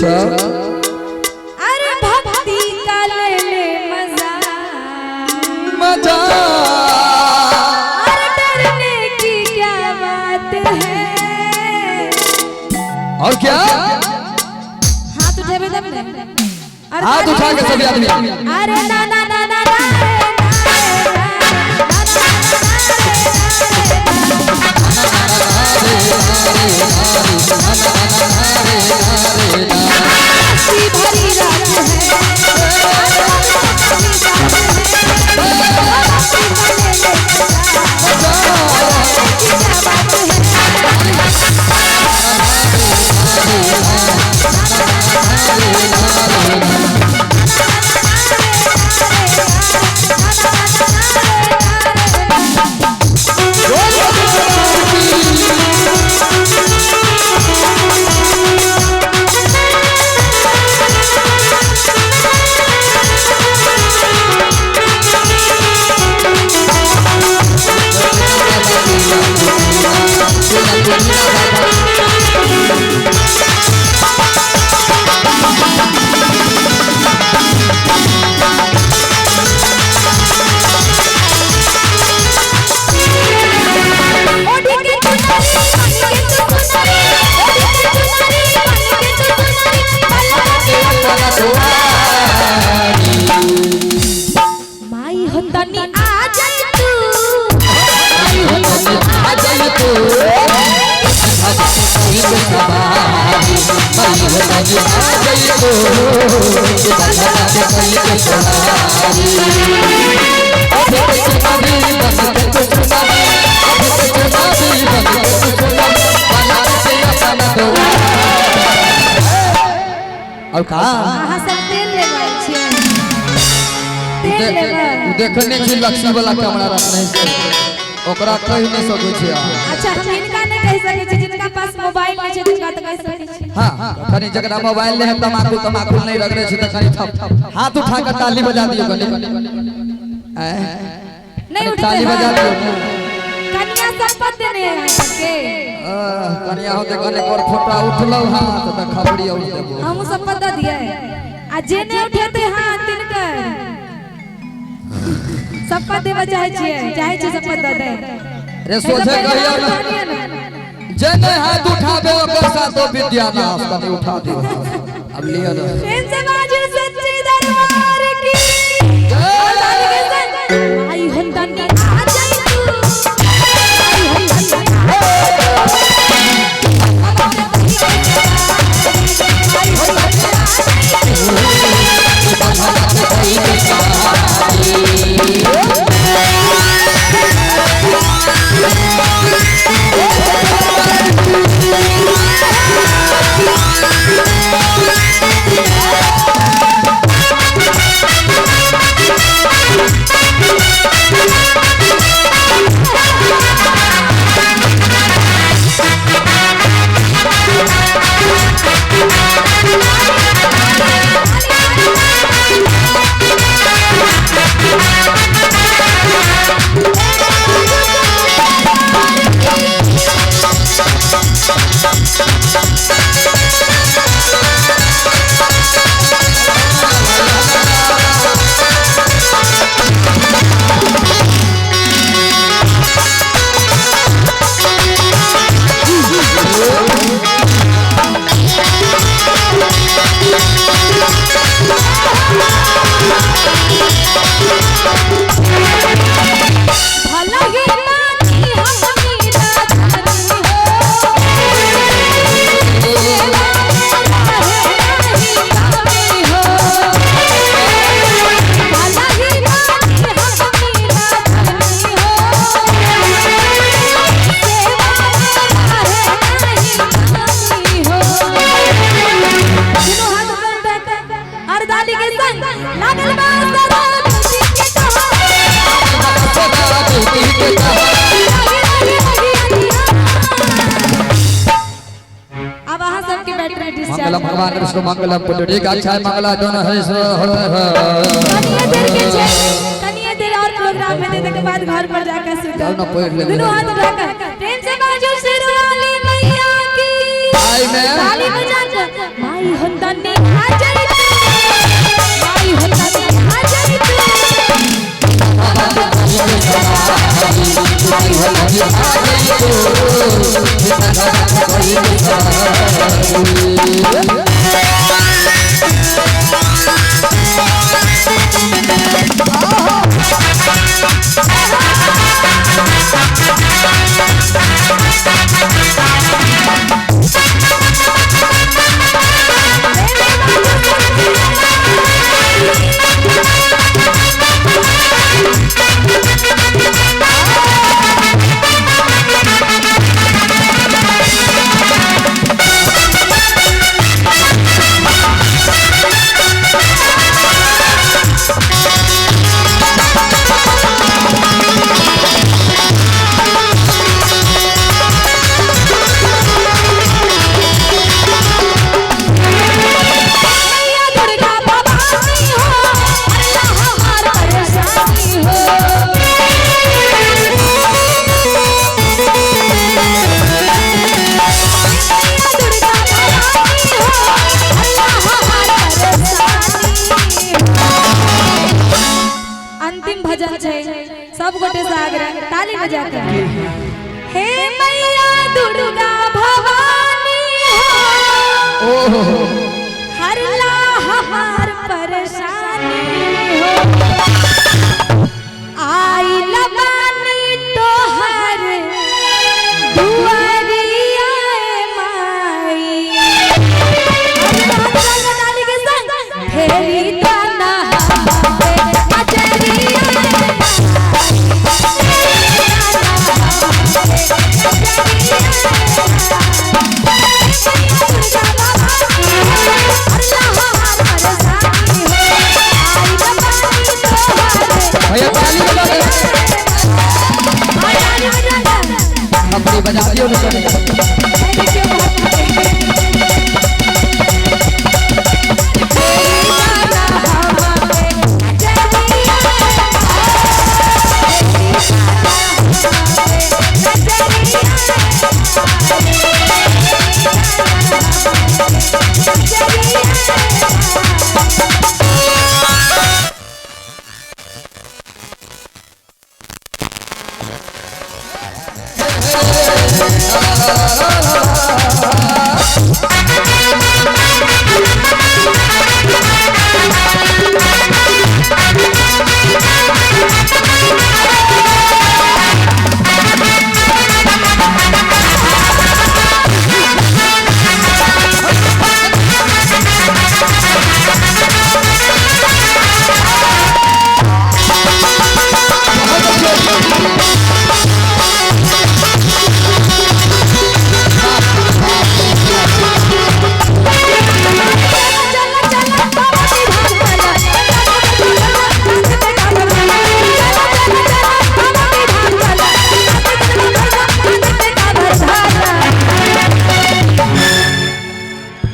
अच्छा अरे भक्ति का ले ले मजा मजा अरे डरने की क्या बात है। और क्या हाथ उठेबे तब ने। अरे हाथ उठा के सभी आदमी। अरे ना ना ना ना ना भरी रात माई हो तनी आ जाई तू माई हो तनी आ जाई तू माई हो तनी आ जाई तू और का अहाँ सब तेल लेबै छियै तेल लेबै। देखने छी लक्ष्मी वाला कैमरा रखने से ओकरा कहि नहीं सकै छी अहाँ। अच्छा हम हिनका नहीं कहि सकै छी जिनका पास मोबाइल नहीं छै तिनका तऽ कहि सकै छी। हाँ कनी जकरा मोबाइल नहीं है तमाकू तमाकू नहीं रगड़े छै तऽ कनी थप हाथ उठा के ताली बजा दियौ कनी। नहीं उठते ताली बजा दियौ। कन्या शपथ देने है सबके। कन्या होते कने और फोटा उठलौ हाथ तऽ खबरी और देबो। हमहूँ शपथ दऽ दियै आ जे नहीं उठेतै हाथ तिनकर शपथ देबऽ चाहै छियै चाहै छियै शपथ दऽ दे। रे सोझे कहियौ ने जे नहीं हाथ उठाबे ओकर सातो विद्यानाश तनी उठा दियौ। अब लिअ ने प्रेम से बाजू सच्चे दरबार की जय। आई हो तनी आ जाई तू आई हो तनी आई हो तनी भला ही मानी हम मीरा धनी हो नहीं हो भला ही मानी हम मीरा धनी हो नहीं हो। दुनू हाथ ऊपर अर्दाली के संग लागल बा सदा खुशी के कहा। अब अहाँ सबके बैटरी डिस्चार्ज। मंगलम भगवान विष्णु मंगलम पुंडरीकाक्षाय मंगला दोन हरि कनिए देर के छै कनिए देर और प्रोग्राम हेतै तकर बाद घर पर जाकर सुतब। जाउ ना पढ़ि लेबै। दुनू हाथ उठा कर प्रेम से बाजू शेरवाली मैया की आई में ताली बजा कर। संग माई होता ने आ जाई माई होता ने आ जाई सब गोटे से आग्रह ताली बजा के हे मैया दुर्गा भवानी हो हर हर परेशानी हो आई लबानी तोहर दुआरिया माई ताली के संग फेरी ताना भैया ताली बजा दे अपनी बजा दियो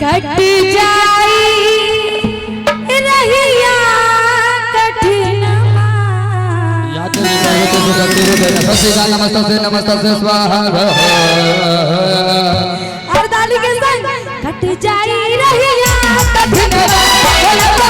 कट जाई रहिया कठिन नमस्ते नमस्ते स्वाहा और दाली के संग कट जाई रहिया कठिन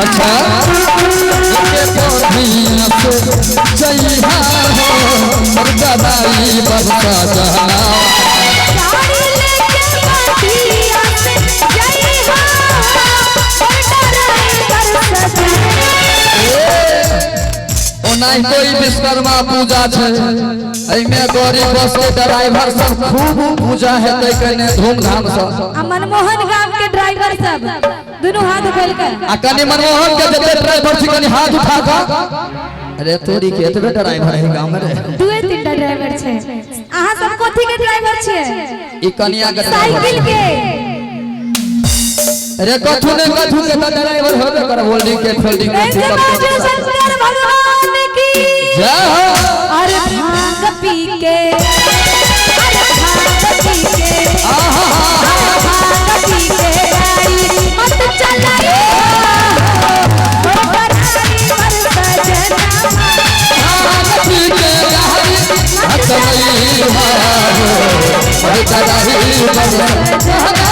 अच्छा ओनाहितो ई विश्वकर्मा पूजा छै, एहिमे गरीब बस के ड्राइवर सब खूब पूजा हेतै कने धूमधाम से। आ मनमोहन गाम के ड्राइवर सब दुनू हाथ खोल के। आ कनी मनमोहन के जते ड्राइवर छी कनी हाथ उठा के। अरे तोरी के एतबे ड्राइवर है गांव में रे? दुए तीन टा ड्राइवर छै। अहाँ सब कथी के ड्राइवर छियै? ई कनिया के ड्राइवर। साइकिल के। अरे कथू ने कथू के त ड्राइवर होबे कर, होल्डिंग के, फोल्डिंग के। ऐसे बाजू शंकर भगवान की जय हो। अरे भांग पी के, अरे भांग पी के, आहा। अरे भांग पी के गाड़ी मत चलाइयो हो ड्राइवर सजना। भांग पी के गाड़ी मत चलई हो, अरे ड्राइवर सजना।